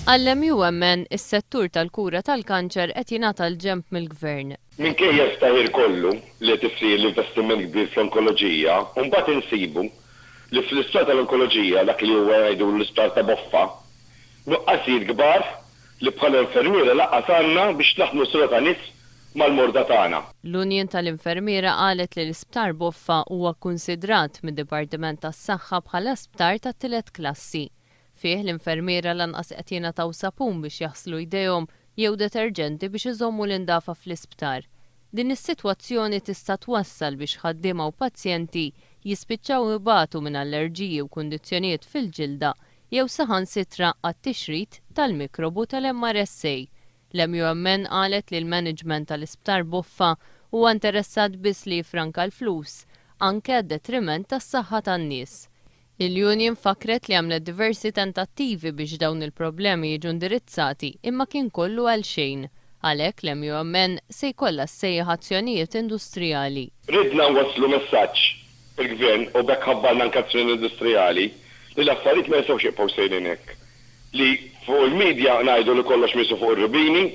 Għall-MUMN, is-settur tal-kura tal-kanċer qed jingħata l-ġenb mill-Gvern. Minkejja l-ftaħir kollu li qed isir l-investiment kbir fl-onkoloġija, u mbagħad insibu li fl-isptar tal-onkoloġija, dak li huwa ngħidulu l-isptar ta' Boffa, nuqqasijiet kbar li bħala infermiera lanqas għandna biex naħdmu sura ta' nies mal-morda tagħna. L-Union tal-Infermiera qalet li l-Isptar Boffa huwa kkunsidrat mid-Dipartiment tas-Saħħa bħala sptar tat-tielet klassi. Fih l-infermiera lanqas qed jingħataw sapun biex jaħslu jdejhom jew deterġenti biex iżommu l-indafa fl-isptar. Din is-sitwazzjoni tista' twassal biex ħaddiema u pazjenti jispiċċaw ibatu minn allerġiji u kundizzjonijiet fil-ġilda jew saħansitra għat-tixrid tal-mikrobu tal-MRSA. L-MUMN qalet li l-management tal-Isptar Boffa huwa interessat biss li jiffranka l-flus, anke għad-detriment tas-saħħa tan-nies. Il-union fakkret li għamlet diversi tentattivi biex dawn il-problemi jiġu indirizzati imma kien kollu għalxejn. Għalhekk l-MUMN se jkollha ssejjaħ azzjonijiet industrijali. Ridna nwasslu messaġġ il-Gvern u b'hekk ħabbarna anke azzjoni industrijali li l-affarijiet ma jistgħux jibqgħu sejrin hekk. Li fuq il-media ngħidu li kollox miexi fuq ir-rubini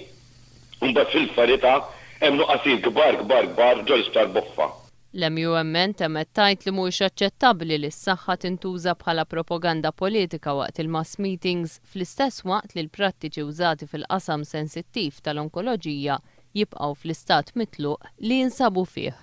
u mbagħad fil-verità hemm nuqqasijiet kbar kbar kbar ġol-Isptar Boffa. L-MUMN temmet tgħid li mhuwiex aċċettabbli li s-saħħa tintuża bħala propaganda politika waqt il-mass meetings fl-istess waqt li l-prattiċi użati fil-qasam sensittiv tal-onkoloġija jibqgħu fl-istat mitluq li jinsabu fih.